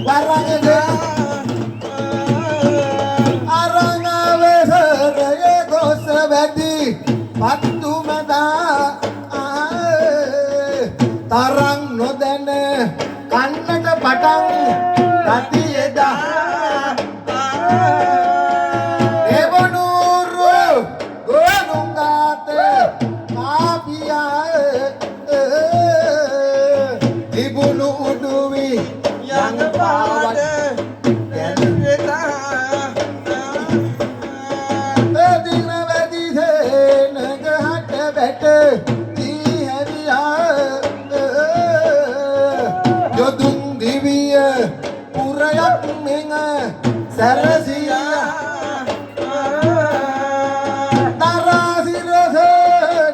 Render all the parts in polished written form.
වරංග අරංග වෙසරයේ ගොස වැදි පත්තු මදා තරං නොදැන කන්නට පටන් ගතියදා දෙවනුරු ගොනුංගාත කාපියා තිබුණු උඩුවි යන පාට දින වැදි සේනග හට බැට දී හැරියා යොදුන් දිවිය පුරයක් මෙන් සැරසියා දරා සිරස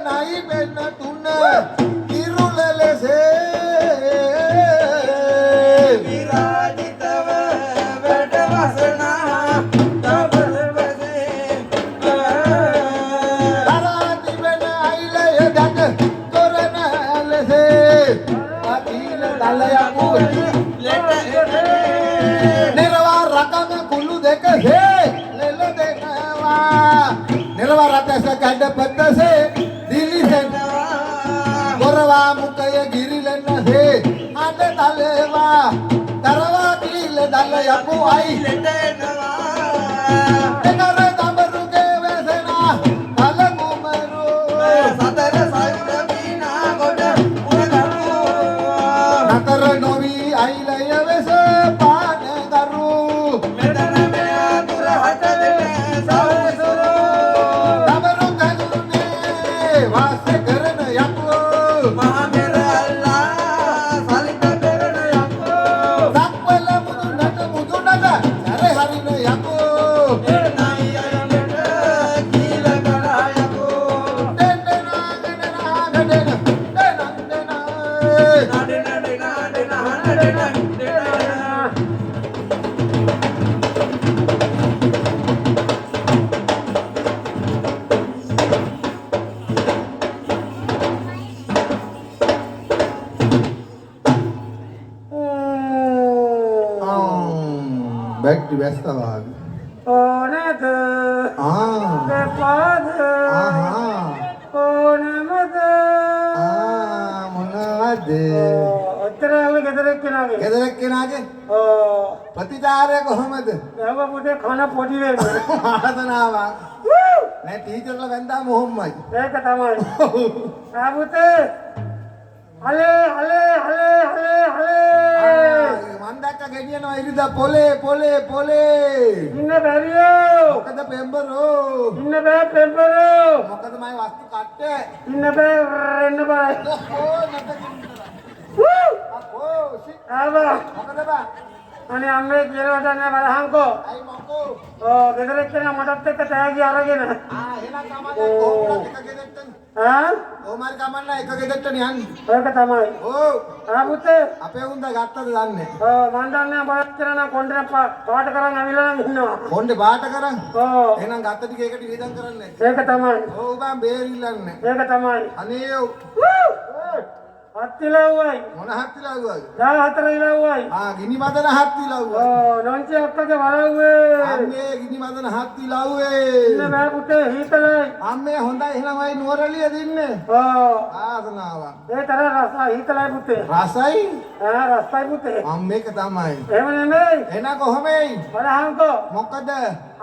නයි පෙන්න තුන කිරුළ ලෙසේ විරාජිතව වැඩවසනා තබලවසේ දරා තිබෙන අයිලය දක තොරණ ලෙසේ අතීල දලයකු ලෙට එනේ නිරවා රකම කුළු දෙක සේ ලෙල දෙනවා නිරවා රතස කඩපතසේ දිලිසෙන ගොරවා මුකය ගිරිලෙනසේ අඬ තලවා තරවා කීල දල යකු අයි ලෙට එනවා එනර දඹරුගේ වෙසෙනා තල කුමරු සතර සයුර මීනා ගොඩ උරගරු නතර නොවි අයිලය වෙස පාන කරු මෙතන මෙයා තුර හට දෙන සවුසුරු දඹරු කඳුනේ වාසය කරන යකෝ මහ මෙර අල්ලා සලිත පෙරණ යකෝ සක්වල මුදුනට මුදුනට සැර හරින යකෝ එන්නයි අයලට කීල කරා යකෝ දෙන්න නාගෙන නාගෙන දෙනන් දෙන නඩ නඩ නඩ නඩ නඩ බැට්ටි වැස්සා වාගේ. ඕනද ආ දෙපාද ආහා ඕනමද ආ මොනවද ඔච්චර ඇහුවේ ගෙදර එක්කෙනාගේ. ගෙදර එක්කෙනාගේ ඔව්. ප්‍රතිචාරය කොහොමද? ඇහුවා පුතේ කන පොඩි වෙන්න. වාසනාවක් නෑ, ටීචර්ලා වැන්දාම ඔහොමයි. ඒක තමයි. ආ පුතේ අලේ අලේ අලේ අලේ අලේ මං දැක්ක ගෙනියනවා ඉරිදා පොලේ පොලේ පොලේ. ඉන්න බැරියෝ. මොකද පෙම්බරෝ? ඉන්න බෑ පෙම්බරෝ. මොකද මයි වස්තු කට්ටේ? ඉන්න බෑ රෙන්න බෑ. ඔව් අපෝ සි ආවා. මොකද බා? අනේ අම්මේ කියලා වැඩක් නෑ, බලහන්කෝ. අයි මොකෝ? ඔව්, ගෙදර එක්කෙනා මටත් එක්ක තෑගි අරගෙන. ආ එහෙනම් කමන්නේ, කොහොමද එක ගෙදරට? ඈ කොහොම හරි කමන්නේ, එක ගෙදරට යන්නේ. ඒක තමයි. ඔව්. ආ පුතේ. අපේ උන්ද ගත්තද දන්නේ. ඔව්, මං දන්නේ නෑ, බලච්චර නම් කොණ්ඩේ පාට කරන් ඇවිල්ලා නම් ඉන්නවා. කොණ්ඩේ පාට කරන්? ඔව්. එහෙනම් ගත්ත ටික ඒකට වියදම් කරන්නේ. ඒක තමයි. ඔව් බං, බේරිල්ලන්නේ. ඒක තමයි. අනේ ඔව්. හත් ඉලව්වයි. මොන හත් ඉලව්වද? 14 ඉලව්වයි. ආ ගිනි මදන හත් ඉලව්වයි. ඔව්, නොන්චි අක්කගේ වලව්වේ. අම්මේ ගිනි මදන හත් ඉලව්වේ. ඉන්න බෑ පුතේ, හීතලයි. අම්මේ හොඳයි, එහෙනම් අය නුවරඑළිය දින්නේ. ඔව්. ආසනාවක්. ඒ තරම් රස හීතලයි පුතේ. රසයි? ආ රසයි පුතේ. අම්මේක තමයි. එහෙම නෙමෙයි. එහෙනම් කොහොමයි? බලහන්කෝ. මොකද?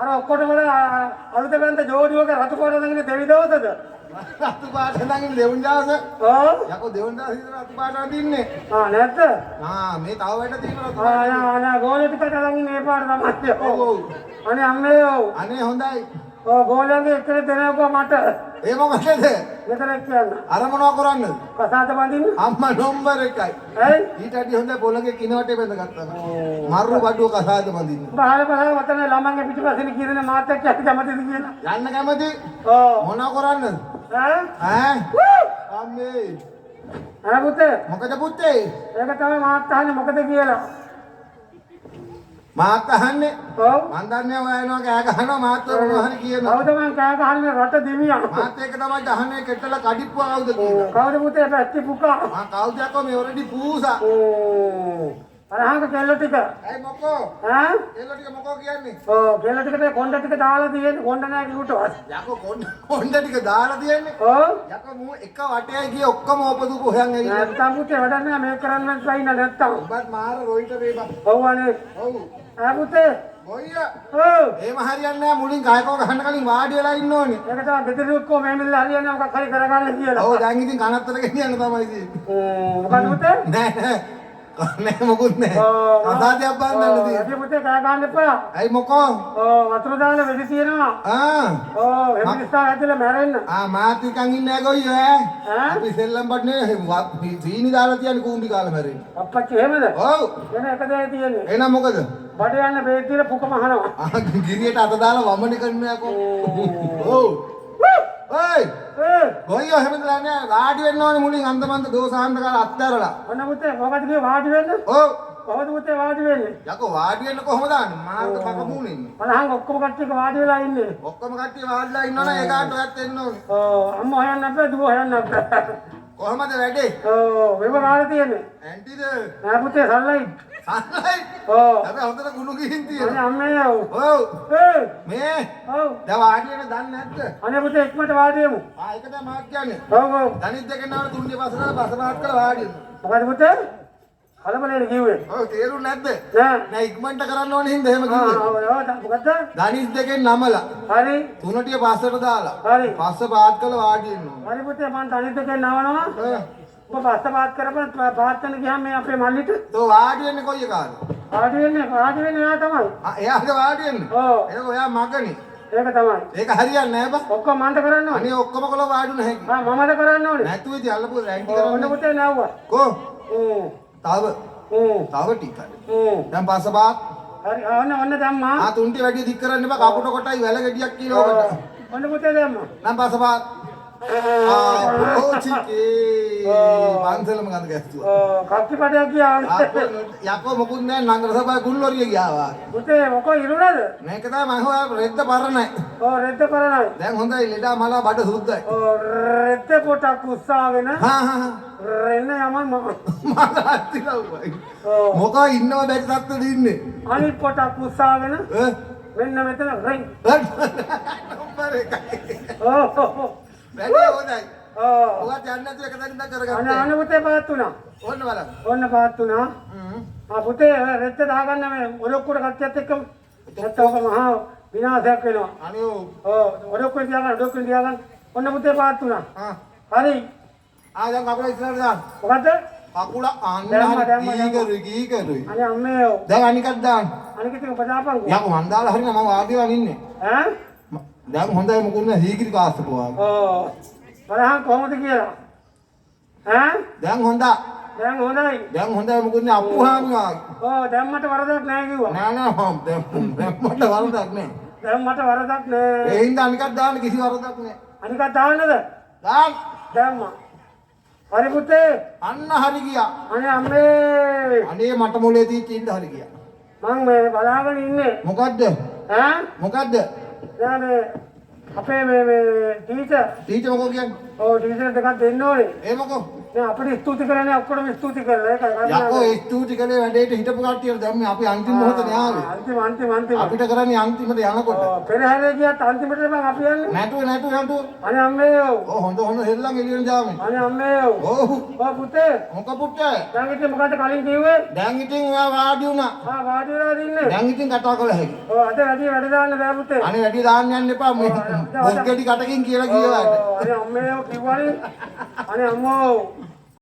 අර ඔක්කොටම වඩා අලුත බැන්ද ජෝඩුවක රතු පාට නගින දෙවි දවසද? රතු පාට නගින දෙවුන් දවස? ඔව්. යකෝ දෙවුන් දවස විතර රතු පාට අඳින්නේ. ආ නැද්ද? ආ මේ තව වැඩ තියෙන රතු ආ පාට. නෑ නෑ, ගෝලෙ ටිකට අරන් ඉන්නේ ඒ පාට තමයි. ඔව් ඔව්. අනේ අම්මේ ඔව්. අනේ හොඳයි. ඔව්, ගෝලයන්ගේ එක්කෙනෙක් දෙනවකෝ මට. ඒ මොකටද? ගෙදර එක්ක යන්න. අර මොනවා කරන්නද? කසාද බඳින්න. අම්මා නම්බර් එකයි. ඇයි? ඊට අඩිය හොඳයි පොළගේ කිනවටේ බැඳගත්තා නම්. මරු බඩුව කසාද බඳින්න. බහල බහල වතන ළමන්ගේ පිටිපස්සෙන් කියන මාත් එක්ක යන්න කැමතිද කියලා. යන්න කැමති? ඔව්. මොනවා කරන්නද? ඈ? ඈ? අම්මේ. ඈ පුතේ. මොකද පුතේ? ඒක තමයි මාත් අහන්නේ මොකද කියලා. මාත් අහන්නේ. ඔව්. මං දන්නේ ඔයා එනවා කෑ ගහනවා, මාත් ඔය මොනවා හරි කියනවා. කවුද මං කෑ ගහන්නේ? රට දෙමියා. මාත් ඒක තමයි අහන්නේ, කෙටල කඩිප්පුවා කවුද කියලා. කවුද පුතේ පැත්ති පුකා? මං කවුද යකෝ මේ ඔරඩි පූසා. අරහංග කෙල්ල ටික. ඇයි මොකෝ? ඈ? කෙල්ල ටික මොකෝ කියන්නේ? ඔව්, කෙල්ල ටිකට කොණ්ඩ ටික දාලා තියෙන්නේ. කොණ්ඩ නෑ කිව්වට. යකෝ කොණ්ඩ ටික දාලා තියෙන්නේ. ඔව්. යකෝ මූ එක වටේයි ගියේ ඔක්කොම ඕපදූප හොයන් ඇවිල්ලා. නැත්තම් පුතේ වැඩක් නෑ, මේක කරන්න ලයින් නැත්තම්. උඹත් මාර රොයිට වේබා. ඔව් අනේ. ඔව්. ඈ පුතේ. ගොයිය. ඔව්. එහෙම හරියන්නේ නෑ, මුලින් කායකව ගහන්න කලින් වාඩි වෙලා ඉන්න ඕනේ. ඒක තමයි ගෙදර ඔක්කොම මේ මිල්ල හරියන්නේ මොකක් හරි කරගන්න කියලා. ඔව්, දැන් ඉතින් කනත්තර ගෙනියන්න තමයි තියෙන්නේ. මොකද පුතේ? නෑ නෑ. නෑ මොකුත් නෑ. ඔව්. කසාදයක් බඳින්න තියෙන්නේ. ඇයි පුතේ කෑ ගන්න එපා. ඇයි මොකෝ? ඔව්, වතුර දාලා වෙඩි තියෙනවා. ආ. ඔව්, එහෙම නිසා ඇදලා මැරෙන්න. ආ, මාත් නිකන් ඉන්නේ නෑ ගොයියෝ ඈ. ඈ? අපි සෙල්ලම් බඩ නෙවෙයි, සීනි දාලා තියන්නේ කූඹි කාලා මැරෙන්න. අප්පච්චි එහෙමද? ඔව්. වෙන එක දෙයක් තියෙන්නේ. එහෙනම් මොකද? බඩ යන්න බේත් දීලා පුක මහනවා. ආ, ගිරියට අත දාලා වමනේ කරන්නේ යකෝ. ඔව්. ඔයි ඒ ගොයියෝ එහෙම දාලා නෑ, වාඩි වෙන්න ඕනේ මුලින් අන්දමන්ද දෝසාන්ත කාලා අත්හැරලා. ඔන්න පුතේ මොකද කිව්වේ වාඩි වෙන්න? ඔව්. කොහොමද පුතේ වාඩි වෙන්නේ? යකෝ වාඩි වෙන්න කොහොමද ආන්නේ? මාර්ග පක මූණේ ඉන්නේ. බලහන් ඔක්කොම කට්ටිය එක වාඩි වෙලා ඉන්නේ. ඔක්කොම කට්ටිය වාඩිලා ඉන්නවනම් ඒ ගානට ඔයත් එන්න ඕනේ. ඔව්, අම්මා හොයන්න බෑ, දුව හොයන්න බෑ. කොහමද වැඩේ? ඔව්, මෙව කාලා තියෙන්නේ. ඇන්ටිද? නෑ පුතේ සල්ලයි. සල්ලයි. ඔව්. හැබැයි හොඳට කුණු ගිහින් අනේ තියෙනවා. අම්මේ ඔව්. ඔව්. ඒ මේ ඔව්. දැන් වාඩි වෙන්න දන්නේ නැද්ද? අනේ පුතේ ඉක්මනට වාඩි වෙමු. ආ, ඒක තමයි මාත් කියන්නේ. ඔව් ඔව්. දනිත් දෙකෙන් ආවන තුන්ඩිය පස්සට දාලා බස මාත් කරලා වාඩි වෙන්න. මොකද පුතේ? කලබලෙන් කිව්වේ. ඔව්, තේරුන්නේ නැද්ද? නෑ. නෑ, ඉක්මනට කරන්න ඕනේ හින්දා එහෙම ආ කිව්වේ. ඔව් ඔව්, මොකද්ද? දනිස් දෙකෙන් නමලා හරි. තුනටිය පස්සට දාලා හරි. පස්ස පාත් කරලා වාඩි වෙන්න ඕනේ. හරි පුතේ, මං තනිත් දෙකෙන් නවනවා. ඔව්. ඔබ පස්ස පාත් කරපන්, පාත් වෙන ගියාම මේ අපේ මල්ලිට තෝ වාඩි වෙන්නේ කොයි එකාද? වාඩි වෙන්නේ, වාඩි වෙන්නේ එයා තමයි. ආ, එයාද වාඩි වෙන්නේ? ඔව්. ඒක ඔයා මගනේ. ඒක තමයි. ඒක හරියන්නේ නෑ බා. ඔක්කොම මන්ට කරන්න ඕනේ. අනේ ඔක්කොම කොළ වාඩි වුණ හැකි. ආ, මමද කරන්න ඕනේ. නැතුව ඉතින් අල්ලපු ඇන්ටි ඔව්, ඔන්න කරන්නේ. පුතේ නැව්වා. කෝ හ්ම්. තව හ්ම්. තව ටිකක්. හ්ම්. දැන් පස්ස පාත්. හරි, ඔන්න ඔන්න දැම්මා. ආ, තුන්ටි වැඩි දික් කරන්න එපා, කපුට කොටයි වැල ගෙඩියක් කියලා ඔකට. ඔන්න පුතේ දැම්මා. නම් පස්ස පාත්. ආ, පොචිකේ පන්සලම ගඳ ගැස්සුවා. ඔව්, කක්කි පඩයක් ගියා. යකෝ මොකුත් නෑ, නගර සභාවේ කුල්ලොරිය ගියා වාගේ. පුතේ මොකෝ ඉරුණාද? මේක තමයි මං හොයා රෙද්ද පරණයි. ඔව්, රෙද්ද පරණයි. දැන් හොඳයි, ලෙඩා මලා බඩ සුද්දයි. ඔව්, රෙද්ද පොටක් උස්සාගෙන හා හා හා. රෙන්න යමන් මම. මල අත්තිලව්වයි. ඔව්. මොකෝ ඉන්නව බැරි තත්ත්වෙද ඉන්නේ? අනිත් පොටක් උස්සාගෙන ඈ? මෙන්න මෙතන රෙන්. නම්බර් එකයි. ඔව්. වැඩේ හොඳයි. ඔව්. ඔයාට යන්න නැතුව එක තැනින් අනේ කරගත්තා. අනේ පුතේ පාත් වුණා. ඔන්න බලන්න. ඔන්න පාත් වුණා. හ්ම්. ආ පුතේ, ඔය රෙද්ද දාගන්න මේ ඔඩොක්කුවට කට්ටියත් එක්කම. නැත්තම් ඔක මහා විනාශයක් වෙනවා. අනේ ඔව්. ඔව්, ඔඩොක්කුවේ තියාගන්න, ඔඩොක්කුවේ තියාගන්න. ඔන්න පුතේ පාත් වුණා. ආ. හරි. ආ, දැන් කකුල ඉස්සරහට දාන්න. මොකද්ද? කකුල අන්න දැම්ම, හරි. දැම්ම, දැම්ම. කීකරුයි කීකරුයි. අනේ අම්මේ ඔව්. දැන් අනිකක් දාන්න. අනික ඉතින් ඔබ දාපන්කෝ. යකෝ මං දාලා හරින මං වාඩි වෙලා ඉන්නේ. ඈ? දැන් හොඳයි, මොකුත් නෑ, සීගිරි කාස්සපුවා වගේ. ඔව්. බලහන් කොහොමද කියලා. ඈ? දැන් හොඳා. දැන් හොඳයි. දැන් හොඳයි, මොකුත් නෑ, අප්පුහාමි වගේ. ඔව්, දැන් මට වරදක් නෑ කිව්වා. නෑ නෑ, හොම් දැන් දැන් මට වරදක් නෑ. දැන් මට වරදක් නෑ. ඒ හින්දා අනිකක් දාන්න කිසි වරදක් නෑ. අනිකක් දාන්නද? දාන්න. දැම්මා. හරි පුතේ. අන්න හරි ගියා. අනේ අම්මේ. අනේ මට මොලේ තීච්ච ඉන්න හරි ගියා. මං මේ බලාගෙන ඉන්නේ. මොකද්ද? ඈ? මොකද්ද? දැන් මේ අපේ මේ මේ ටීචර්. ටීචර් මොකෝ කියන්නේ? ඔව්, ටීචර් දෙකක් දෙන්න ඕනේ. ඒ මොකෝ? නෑ, අපිට ස්තුති කරන්නේ ඔක්කොටම ස්තුති කරලා ඒකයි කරුණා. යකෝ ඒ ස්තුති කළේ වැඩේට හිටපු කට්ටියට. දැන් මේ අපි අන්තිම මොහොතේ ආවේ. අන්තිම අන්තිම අන්තිම. අපිට කරන්නේ අන්තිමට යනකොට. ඔව්, පෙරහැරේ ගියත් අන්තිමට බං අපි යන්නේ. නැටුව නැටුව නැටුව. අනේ අම්මේ ඔව්. ඔව්, හොඳ හොඳ සෙල්ලම් එළියට දාමු. අනේ අම්මේ ඔව්. ඔව්. ඔව් පුතේ. මොක පුට්ටේ? දැන් ඉතින් මොකද්ද කලින් කිව්වේ? දැන් ඉතින් ඔයා වාඩි වුණා. ආ, වාඩි වෙලා ඉන්නේ. දැන් ඉතින් කතා කළ හැකි. ඔව්, අද වැඩි වැඩ දාන්න බෑ පුතේ. අනේ වැඩි දාන්න යන්න එපා මේ බොස් ගෙඩි කටකින් කියලා කියලාට. ඔව්, අනේ අම්මේ ඔව් කිව්වනේ. අනේ අම්මෝ.